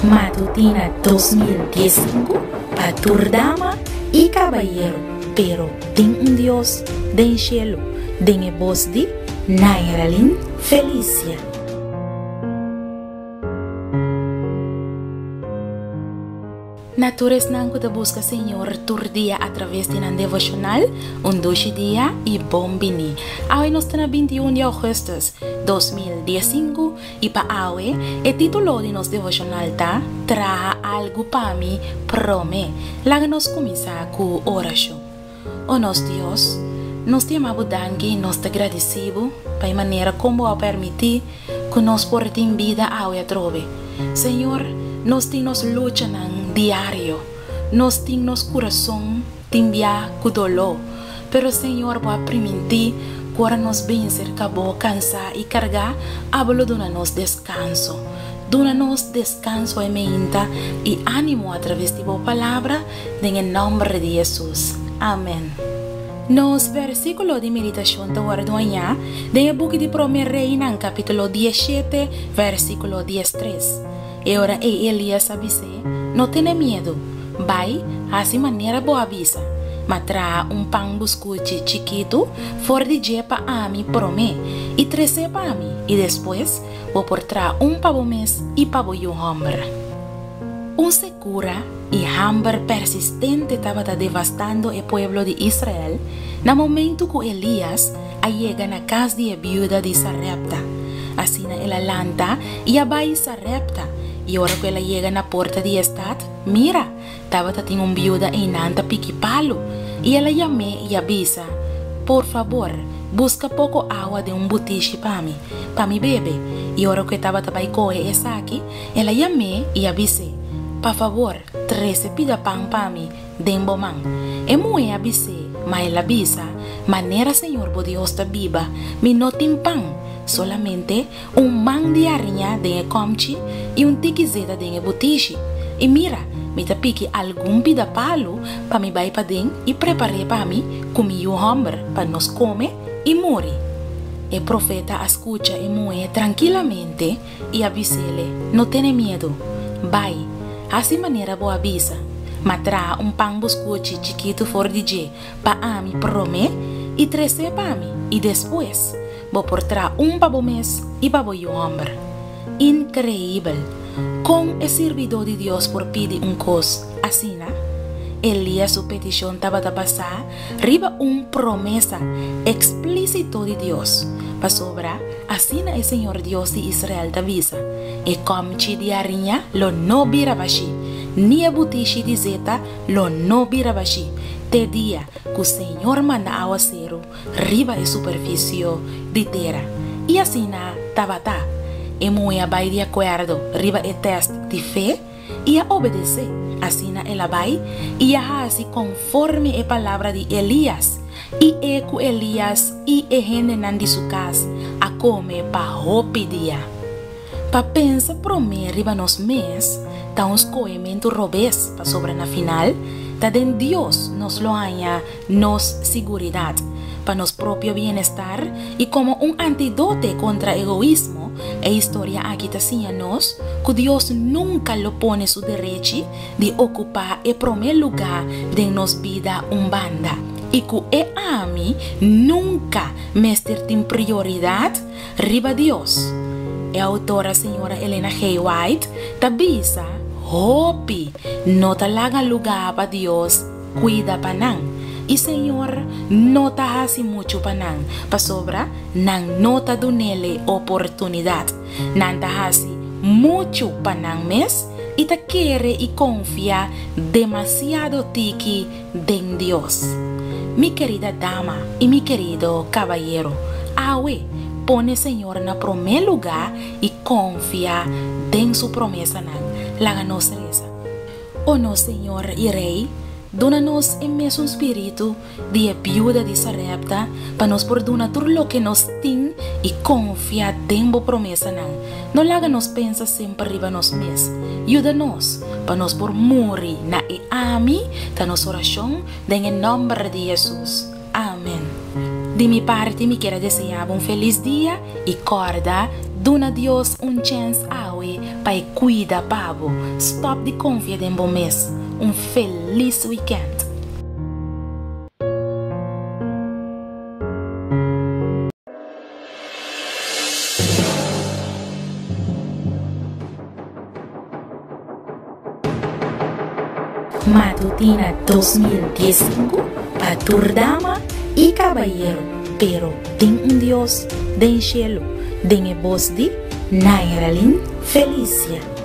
Matutina 2015 pa tur dama y cabayero, pero tin un Dios den cielo, den e bos di Nairalyn Felicia. Na tur esnan ku ta buska Señor tur dia atraves di nan devoshonal, un dushi dia i bon bini. Awe nos ta na 21 di ougùstùs, 2015, i pa awe e título di nos devoshonal ta Traha algu pa mi promé. Laga nos kuminsá ku orashon. O nos Dios, nos ta yama bo danki i nos ta gradisí bo pa e manera kon bo a permití ku nos por tin bida awe atrobe. Señor, nos tin nos luchanan diario, nos tin nos kurason tin bia ku doló, pero Señor bo a primintí ku ora nos bin serka bo kansá i kargá, abo lo duna nos deskanso. Duna nos deskanso e meinta i ánimo atraves di bo Palabra, den e nòmber di Hesus. Amèn. Nos versíkulo di meditashon ta wòrdu hañá den e buki di Promé Reinan kapítulo 17, versíkulo 13. E ora ei Elías a bis'é, No tene miedu. Bai, hasi manera bo a bisa, ma traha un pan buskuchi chikitu for di dje pa ami promé i tres'é pa mi, i despues bo por traha un pa bo mes i pa bo yu hòmber. Un sekura i hamber persistente tabata devastando e pueblo di Israel na momentu ku Elías a yega na kas di e biuda di Sarepta. Asina el a lanta i a bai Sarepta, i ora ku el a yega na porta di e stat, mira, tabata tin un biuda einan ta piki palu, i el a yam'é i a bisa, Por fabor, buska poko awa den un butishi pa mi, pa mi bebe. I ora ku e tabata bai kohe esaki, el a yam'é i a bis'é, Pa fabor, trese pida pan pa mi den bo man. E muhé a bis'é, ma el a bisa, Manera señor bo Dios ta biba, mi no tin pan, solamente un man di hariña den e kòmchi i un tiki zeta den e butishi. I mira, mi ta piki algun pida palu pa mi bai paden i prepar'é pa mi ku mi yu hòmber pa nos kome i muri. E profeta a skucha e muhé trankilamente i a bis'ele, No tene miedu. Bai, hasi manera bo a bisa, ma traha un pan buskuchi chikitu for di dje pa ami promé i tres'é pa mi, i despues bo por traha un pa bo mes i pa bo yu hòmber. Inkreibel! Kon e sirbidó di Dios por pidi un kos asina? Elías su petishon tabata basá riba un promesa eksplísito di Dios, pasobra asina e señor Dios di Israel ta bisa, E kòmchi di hariña lo no bira bashí, ni e butishi di zeta lo no bira bashí, te dia ku señor manda awaseru riba e superfisio di tera. I asina tabata. E muhé a bai di akuerdo riba e tèst di fe i a obedesé. Asina el a bai i a hasi konforme e palabra di Elías, i e ku Elías i e hendenan di su kas a kome pa hopi dia. Pa pensa promé riba nos mes ta un skohementu robes pasobra na final ta den Dios nos lo haña nos siguridat. Pa nos propio bienestar i komo un antidote kontra egoismo, e historia aki ta siña nos ku Dios nunka lo pone su derechi di okupá e promé lugá den nos bida un banda i ku e ami nunka mester tin prioridat riba Dios. E outora señora Elena G. White ta bisa, Hopi no ta laga lugá pa Dios kuida pa nan, i Señor no ta hasi muchu pa nan, pasobra nan no ta dun'Ele oportunidat. Nan ta hasi muchu pa nan mes i ta kere i konfia demasiado tiki den Dios. Mi kerida dama i mi kerido kabayero, awe pone Señor na promé lugá i konfia den Su promesanan. Laga nos resa. O nos Señor i Rei, duna nos e mesun spiritu di e biuda di Sarepta pa nos por duna tur loke nos tin i konfia den bo promesanan. No laga nos pensa semper riba nos mes. Yuda nos pa nos por muri na e ami ta nos orashon den e nòmber di Hesus. Amen. Di mi parti mi kier a desea bo un felis dia i kòrda. Duna Dios un chèns awe pa e kuida pa bo. Stòp di konfia den bo mes. Un felis wikènt! Matutina 2015 pa tur dama y cabayero, pero tin un Dios den cielo, den e bos di Nairalyn Felicia.